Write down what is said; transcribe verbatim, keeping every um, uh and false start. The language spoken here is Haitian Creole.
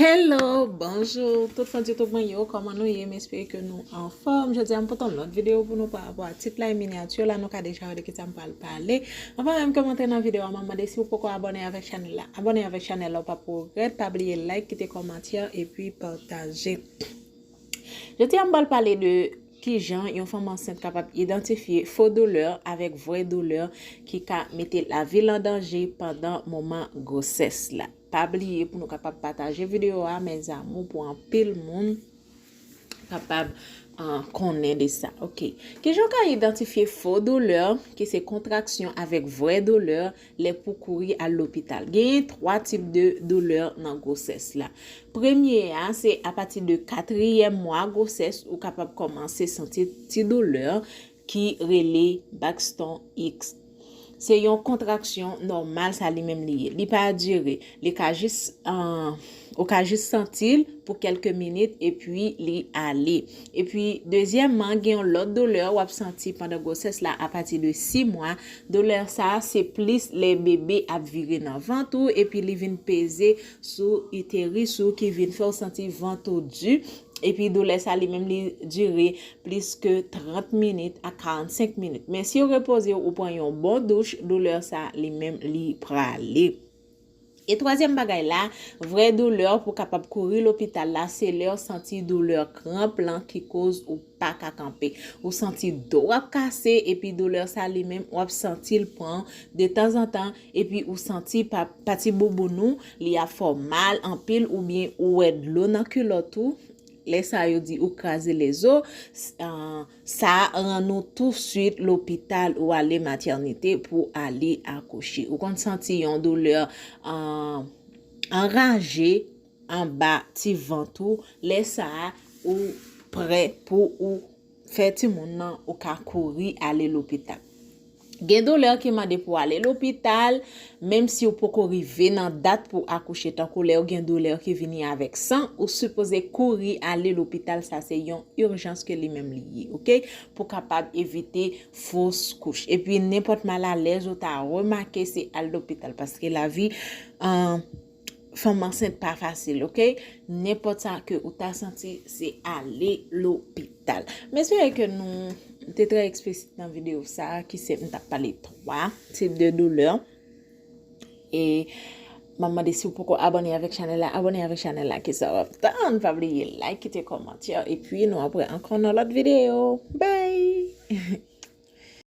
Hello, bonjou tout fan YouTube mwen yo, kòman nou ye? M espere ke nou anfòm. Jodi a m pote yon lòt videyo pou nou pa rapò a tit la e minyati la, nou ka deja wè de ki sa m pral pale. Anvan menm ke m antre nan videyo a, m ap mande si w poko abòne avèk chanèl la, abòne avèk chanèl la, w p ap regrèt. Pa bliye like, kite kòmantè epi pataje. Jodi a m pral pale de kijan yon fanm ansent kapab idantifye fo doulè avèk vrè doulè ki ka mete lavi l an danje pandan moman gwosès la. Pa bliye pou nou kapab pataje videyo a, mes amours, pou anpil moun kapab uh, konnen de sa. Ok. Kijan w ka idantifye fo doulè, ki se kontraksyon avèk vrè doulè, lè pou kouri al lopital? Genyen twa tip de doulè nan gwosès la. Premye a, se apati de katriyèm mwa gwosès, ou kapab kòmanse santi ti doulè ki rele Braxton Hicks. Se yon kontraksyon nòmal, sa li menm li ye. Li pa dire. Li ka jis, uh, ou ka jis santi l pou kèlke minit epi li ale. Epi, dezyèmman, gen yon lòt doulè w ap santi pandan gwosès la apati de sis mwa. Doulè sa a, se plis lè bebe ap vire nan vant ou epi li vin peze sou iteris ou ki vin fè w santi vant ou di. Epi doulè sa li menm li dire plis ke trant minit a karannsenk minit. Men si w repoze w, ou pran yon bon douch, doulè sa li menm li prale. E twazyèm bagay la, vrè doulè pou kapab kouri lopital la, se lè w santi doulè kranp lan ki koz ou pa ka kanpe. Ou santi do w ap kase, epi doulè sa li menm w ap santi l pran de tanzantan, epi ou santi pa, pati bouboun ou, li ap fè w mal anpil, oubyen ou wè dlo nan kilòt ou. Lè sa yo di ou kraze lezo, sa rann ou touswit lopital ou ale matènite pou ale akouche. Ou konn santi yon doulè anraje anba ti vant ou. Lè sa a, ou prè pou ou fè timoun nan, ou ka kouri ale lopital. Gen doulè ki mande pou ale lopital, menm si w poko rive nan dat pou akouche, tankou lè w gen doulè ki vini avèk san, ou sipoze kouri ale lopital, sa se yon ijans ke li menm li ye, ok? Pou kapab evite fos kouch. Epi nenpòt malalèz ou ta remake, se al lopital, paske lavi, uh, fanm ansent pa fasil, ok? Nenpòt sa ke ou ta santi, se ale lopital. M espere ke nou te trè eksplisit nan videyo sa a, ki se m t ap pale twa tip de doulè. E m ap mande si w poko abòne avèk chanèl la, abòne avèk chanèl la, ki sa w ap tann? Pa bliye like, kite kòmantè, epi nou ap wè ankò nan lòt videyo. Bye!